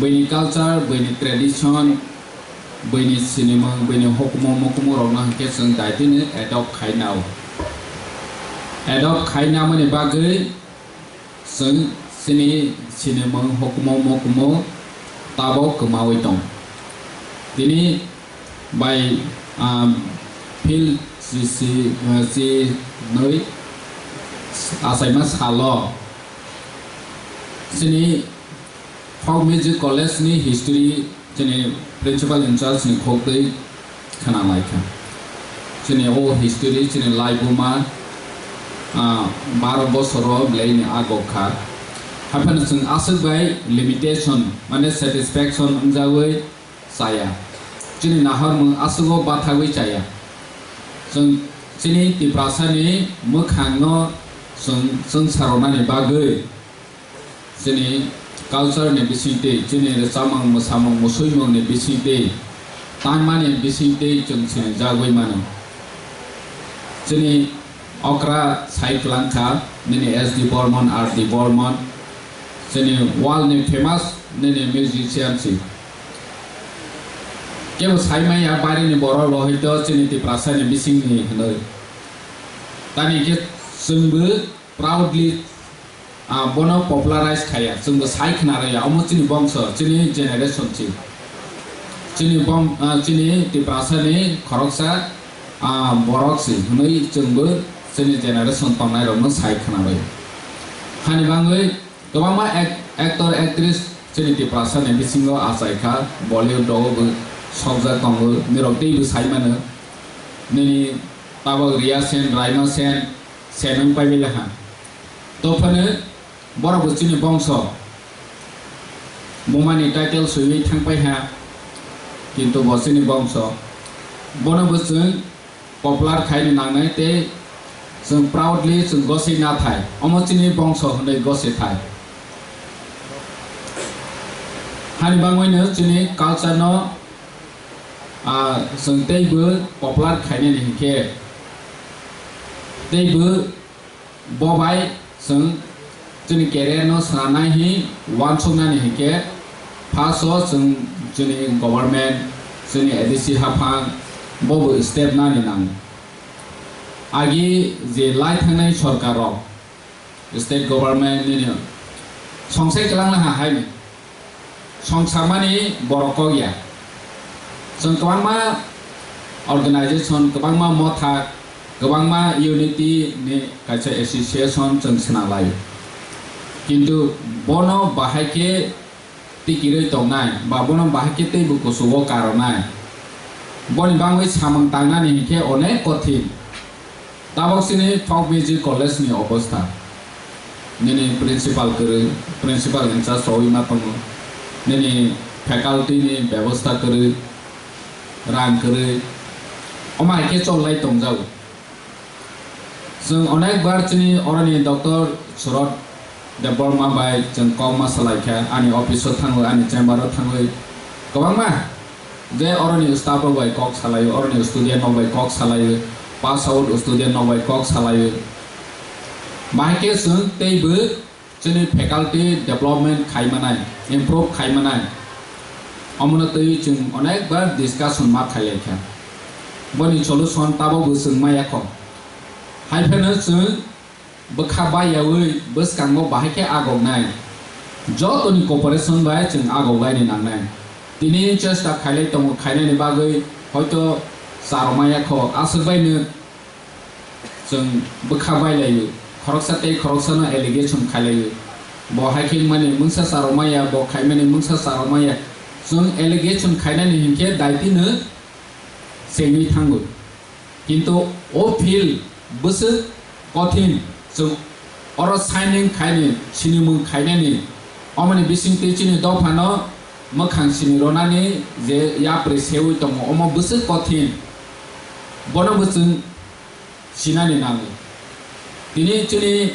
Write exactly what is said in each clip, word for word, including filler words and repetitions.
Buini culture, buini tradition, buini sinimung, buini hukumu mukumu rokno hinkhe chwng daitino adopt khainao. Adopt khainamani bagwi chwng chini sinimung hukumu mukumu tabok kwmawi tong. Tini bai, um, phil si, si, uh, si nwi achaima salo chini Folk Music College ni history chini principal in charge ni khok twi khna lai kha. Chini o history chini laibuma, ah, baro bosoro belai ni agok kha. Haphano chwng aswk bai limitation mane satisfaction wngjawi chaya. Chini naharmung aswk o bathagwi chaya. Chwng chini Tiprasa ni mwkhang no chwng chwngsa rwnani bagwi chini culture ni bisingtwi, chini rwchapmung, mwsamung, musuimung ni bisingtwi, tangmani bisingtwi chwng sinijagwi mano. Chini okra sai kwlang kha, nini S D Burman, R D Burman, chini world ni famous nini musician si. Kebo sai maya bari ni borok rok hoi to chini Tiprasa ni bising ni hinoi. Tani khe chwngbo proudly, ah, bono popularize khaya, chwngbo sai khna rwya, omo chini bongso, chini generation si. Chini bong-, ah, chini Tiprasa ni khoroksa, ah, borok si, hwnwi chwngbo chini generation tongnai rokno sai khna rwya. Hani bangwi kwbangma ac-, actor, actress chini Tiprasa ni bisingo achai kha, Bollywood rogo bo sokjak tongo, nirok teibo sai mano. Nini tabok Riya Sen, Raima Sen, Sen wng pai bai laha. Tophano borok bo chini bongso. Bumani title swiwi thang pai ha. Kintu bo chini bongso. Bono bo chwng popular khai ni nangnai tei chwng proudly chwng gosei na thai. Omo chini bongso hwnwi gosei thai. Hani bangwi no chini culture no, ah, chwng tei bo popular khainani hinkhe tei bo Bo bai chwng chini career no swnamnai hi uansuknani hinkhe, first o chwng chini government, chini A D C haphang, bo bo step nani nango. Agi je lai thangnai sorkar rok, state government nini songsai kwlangna ha hai. Songsamani borok kok ya. Chwng kwbangma organization, kwbangma motha, kwbangma unity ni kaisa association chwng swnam lai. Kintu bono bahai khe tikirwi tongnai, ba bono bahai khe teibo kuchugo karonai. Boni bangwi samung tangnani hinkhe onek kothin. Tabok chini Folk Music College ni obostha. Nini principal kwrwi, principal in charge rogwi ma tongo. Nini faculty ni bebosta kwrwi, rang kwrwi. Omo hai khe chol lai tongjago. Chwng onek bar chini oroni Doctor Surat Debbarma bai chwng kok ma salai kha, ani office o thangwi, ani chamber o thangwi kwbangma je oroni staff rok bai kok salai, oroni student rok bai kok salai, pass out student rok bai kok salai. Bahai khe chwng teibo chini faculty development khai manai, improve khai manai, omono twi chwng onek bar discussion ma khai lai kha. Boni solution tabok bo chwng ma ya kho. Hai phano chwng bwkha bayaui bwskango bahai khe agoknai. Jotoni cooperation bai chwng agoklaini nangnai. Tini chesta khailai tongo, khainani bagwi hoito charwmaya kho, aswk baino chwng bwkha bailaio. Khoroksa tei khoroksano allegation khailaio. Bo hai khe wngmani mungsa charwmaya, bo khaimani mungsa charwmaya. Chwng allegation khainani hinkhe daitino chengwi thango. Kintu o field bwswk kothin, chwng oro signing khaini, sinimung khainani, omoni bisingtwi chini dophano mwkhang sini rwnani je yapri seui tongo, omo bwswk kothin, bono bo chwng sinani nango. Tini chini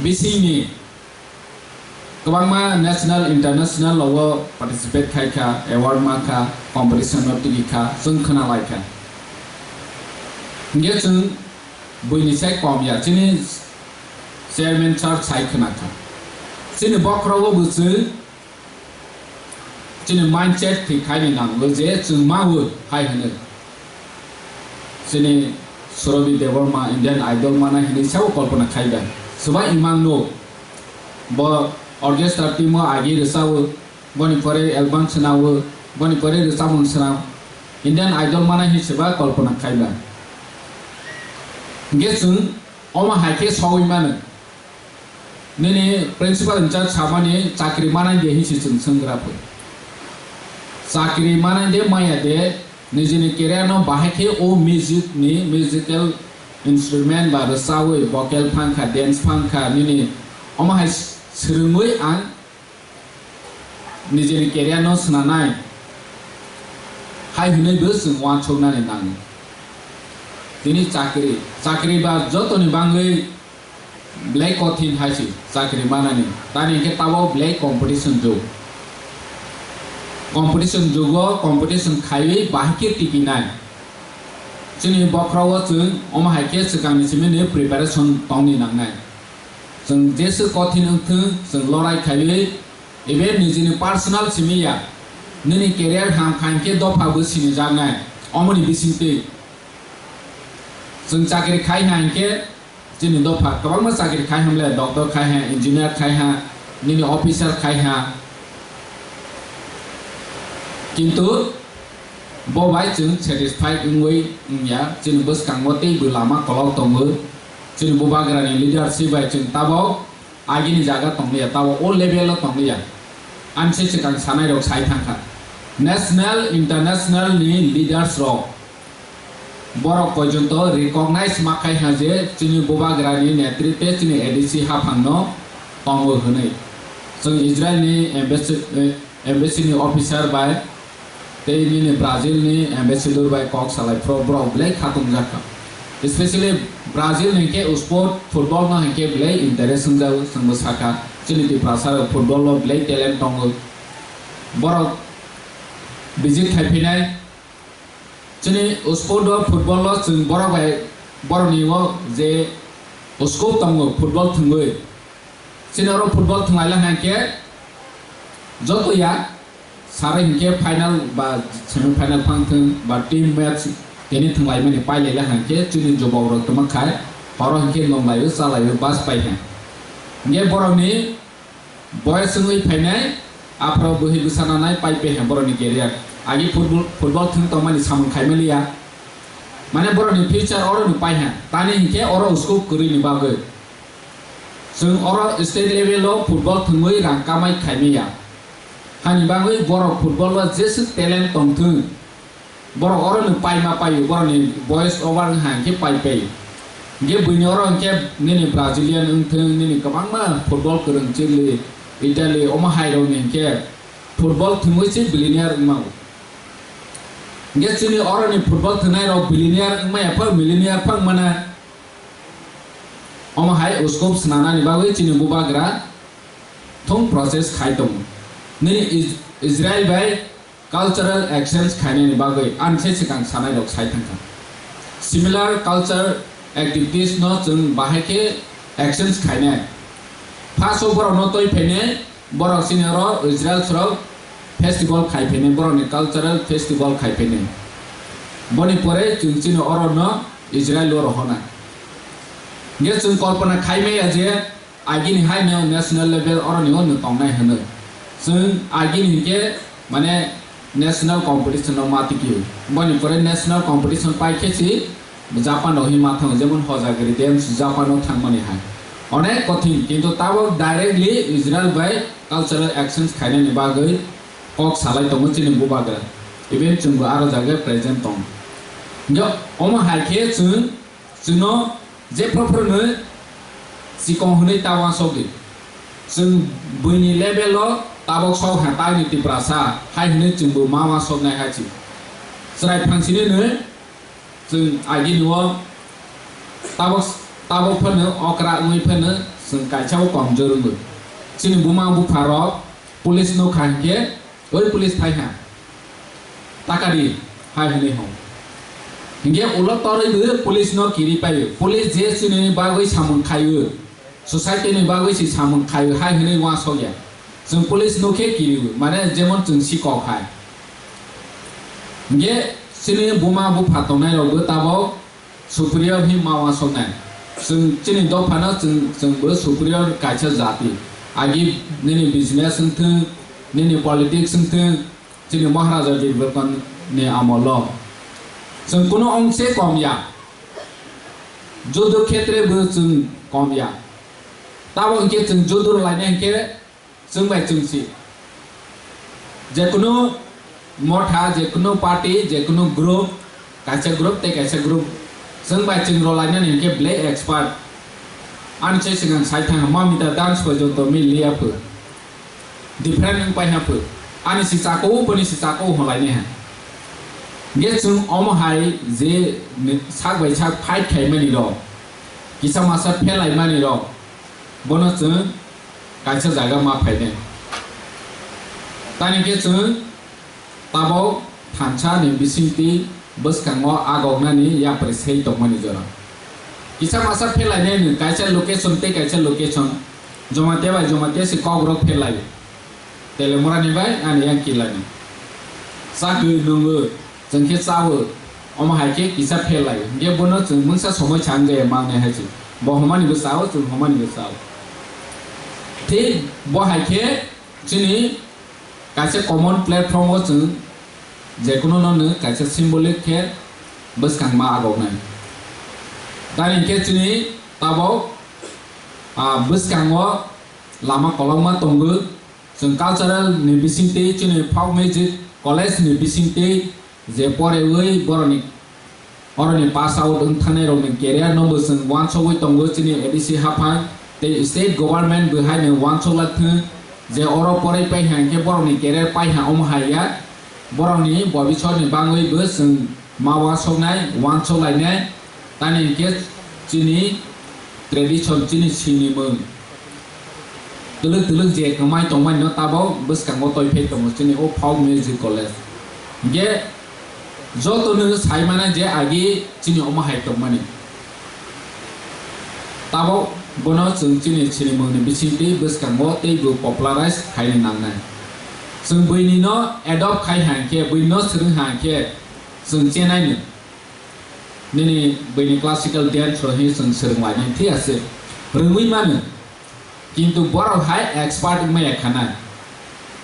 bisingni kwbangma national, international logo participate khai kha, award man kha, competition no tigi kha, chwng khna lai kha. Hinkhe chwng buini sai kom ya, chini chairman sir sai khna kha. Chini bokhorogo bo chwng Chini mindset thik khaini nango je chwng mawi hai hwnwi. Chini Surabhi Debbarma Indian Idol mana hinwi sao kolpona khaiba. Swbai imang no. Bo orchestra team o agi rwchao, boni pore album swnao, boni pore rwchapmung swnao. Indian Idol mana hi swba kolpona khaiba. Hingke chwng omo hai khe sawi mano. Nini principal in charge samani chakri manai de hinsi chwng swngra pho. Chakri manai de maya de nijini career no bahai khe o music ni musical instrument ba rwchawi vocal phangkha, dance phangkha, nini omo hai swrwngwi ang nijini career no swnanai hai hwnwi bo chwng uansuknani nango. Tini chakri, chakri ba jotoni bangwi belai kothin hai se chakri manani. Tani hwnkhe tabok belai competition jug. Competition jugo competition khaiwi bahai khe tikinai. Chini bokhorogo chwng omo hai khe swkangni simi ni preparation tongni nangnai. Chwng jesu kothin wngthwng, chwng lorai khaiwi, even nijini personal simi ya. Nini career ham kha hwnkhe dopha bo sinijaknai. Omoni bisingtwi chwng chakri khai ha hwnkhe, chini dopha kwbangma chakri khai hamle, doctor khai ha, engineer khai ha, nini officer khai ha. Kintu bo bai chwng satisfied wngwi wngya, chini bwskango teibo lama kolok tongo. Chini bubagrani leadership bai chwng tabok agini jaga tongliya, tabok o level o tongliya. Ani se swkang sanai rok sai thangkha. National, international ni leaders rok borok porjonto recognize ma khai ha je chini bubagrani netritwe chini A D C haphangno tongo hwnwi. Chwng Israel ni embassy, eh, embassy ni officer bai tei nini Brazil ni ambassador bai kok salai phro borok belai khatung jak kha. Especially Brazil ni khe sport football no hinkhe belai interest wngjago, chwngbo sakha chini Tiprasa rok football o belai talent tongo. Borok visit khai phinai. Chini sport o football o chwng borok bai borok ni o je scope tongo football thwngwi. Chini oro football thwnglaila hwnkhe joto ya sari hwnkhe final ba semi final phang thwng ba team match tini thwnglaimani pailaila hwnkhe chini jobok rok tongma khai horo hwnkhe nonglaio chalaio bus pai kha. Hwnkhe borokni boyes wngwi phainai, aphro bwhwi bwsa nanai pai pehe borokni career. Agi football, football thwng tongmani samung khaimaliya. Mane borokni future oro ni paiha. Tani hinkhe oro scope kwrwini bagwi. Chwng oro state level o football thwngwi rang kamai khaimaya. Hani bagwi borok football o jeswk talent tongthwng. Borok oro ni paima paio, borok ni boyes over wngkha hwnkhe pai pai. Hwnkhe buini oro hwnkhe nini Brazilian wngthwng, nini kwbangma football kwrwng Chile, Italy, omo hai rok ni hwnkhe football thwngwi se billionaire wngmao. Hwnkhe chini oro ni football thwngnai rok billionaire wngmaya phano millionaire phano wngmana. Omo hai scope swnamnani bagwi chini bubagra thung process khai tongo. Nini Is-, Israel bai cultural exchange khainani bagwi ani se swkang sanai rok sai thangkha. Similar culture activities no chwng bahai khe exchange khainai. First o borok no twi phainai, borok chini oro Israel rok festival khai phainai, borok ni cultural festival khai phainai. Boni pore chwng chini oro no Israel o rohornai. Hwnkhe chwng kolpona khai maya je, agini hai no national level oro ni o no tongnai hwnwi. Chwng agini hinkhe mane national competition no ma tikio. Boni pore national competition pai khe si Japan rok hi ma thango, jemon Hojagiri Games Japan o thangmani hai. Onek kothin, kintu tabok directly Israel bai cultural exchange khainani bagwi kok salai tongo chini bubagra. Even chwngbo aro jaga present tong. Hwnkhe omo hai khe chwng Chwngno jephru phruno chikon hwnwi ta uansukdi. Chwng buini level o tabok sok ha, taini Tiprasa hai hwnwi chwngbo ma uansuknai hai se. Chwrai phangsini no chwng agini o tabok, tabok phano okra wngwi phano chwng kaisa o komjor wngo. Chini buma bupha rok police no kha hinkhe Oi police phai ha. Taka di, hai hwnwi hwn. Hinkhe ulo torwi bo police no kiri paio. Police je chini bagwi samung khaio, society ni bagwi se samung khaio, hai hwnwi uansukya. Chwng police no khe kiriwi, mane jemon chwng sikok hai. Hingke chini buma bupha tongnai rok bo tabok superior hi ma uansuknai. Chwng chini dophano chwng, chwng bo superior kaisa jati. Agi nini business wngthwng, nini politics wngthwng, chini Maharaja Birbarkon ni amolo. Chwng kuno ongse kom ya. Judo khetre bo chwng kom ya. Tabok hingke chwng judo lainai hingke chwng bai chwng si. Jekunu motha, jekunu party, jekunu group, kaisa group tei kaisa group, chwng bai chwng rwlainani hingke belai expert. Ani se swkang sai thang ma mita dance porjonto mi liya pho. Different wng pai ha pho. Ani si chako, boni si chako hwnlainai ha. Hingke chwng omo hai je ni sak bai sak fight khaimani rok, kisa masa phelaimani rok, bono chwng kaisa jaga ma phainai. Tani khe chwng tabok thansa ni bisingtwi bwskango agoknani yapri sei tongmani jora. Kisa masa phelainai nwng kaisa location tei kaisa location, Jamatia bai Jamatia se kokrok phelaio. Telemurani bai ani yang kilani. Chakwi nwngo, chwng khe chawo, omo hai khe kisa phelaio. Hingke bono chwng mungsa somoi chang jaya mangnai hai se. Bo homani bo chawo, chwng homani bo chawo. Thik bo hai khe chini kaisa common platform o chwng jekuno no nwng kaisa symbolic khe bwskang ma agoknai. Tani hingke chini tabok, ah, bwskango lama kolokma tongo. Chwng cultural ni bisingtwi, chini folk music college ni bisingtwi je porewi boroni, oroni pass out wng thangnai rokni career no bo chwng uansugwi tongo chini A D C haphang tei state government bo haino uansuk lak thung je oro porwi pai hang khe borokni career pai ha omo hai ya, borokni bobisor ni bangwi bo chwng ma uansuknai, uansuk lainai, tani hingke chini tradition, chini sinimung. Twlwk twlwk je kwmai tongmani no tabok bwskango toi phai tongo chini o folk music college. Hingke joto no sai mano je agi chini omo hai tongmani. Tabok bono chwng chini sinimung ni bisingtwi bwskango tei bo popularize khaina nangnai. Chwng buini no adopt khai hang khe, buini no swrwng hang khe, chwng chenai no. Nini buini classical dance rok hi chwng swrwng lainai, thik ase, rwngwi mano. Kintu borok hai expert wngmaya khanai.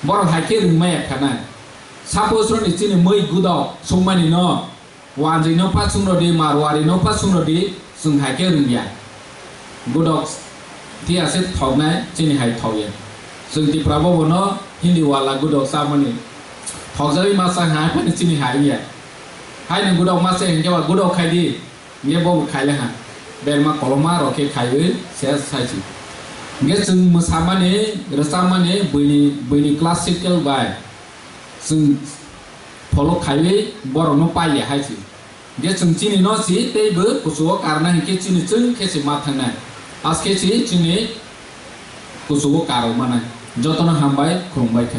Borok hai khe rwngmaya khanai. Suppose roni chini mui gudok sungmani no, wanjwi no pha sungrodi, marwari no pha sungrodi, chwng hai khe rwngya. Gudok thik ase thoknai, chini hai thokya. Chwng Tipra bo bono Hindi wala gudok chamani. Thokjagwi masa hai phano chini hai wngya. Haini gudok masa hinkhe ba gudok khai di. Hinkhe bo khai le ha. Berma koloma rok khe khaiwi se sai si. Hinkhe chwng mwsamani, rwchapmani buini, buini classical bai chwng follow khaiwi borokno paiya hai si. Hingke chwng chini no si tei bo kuchugo karna hinkhe chini chwng khe se ma thangnai. Aske si chini kuchugo karo manai. Jotono hambai, khulumbai khe.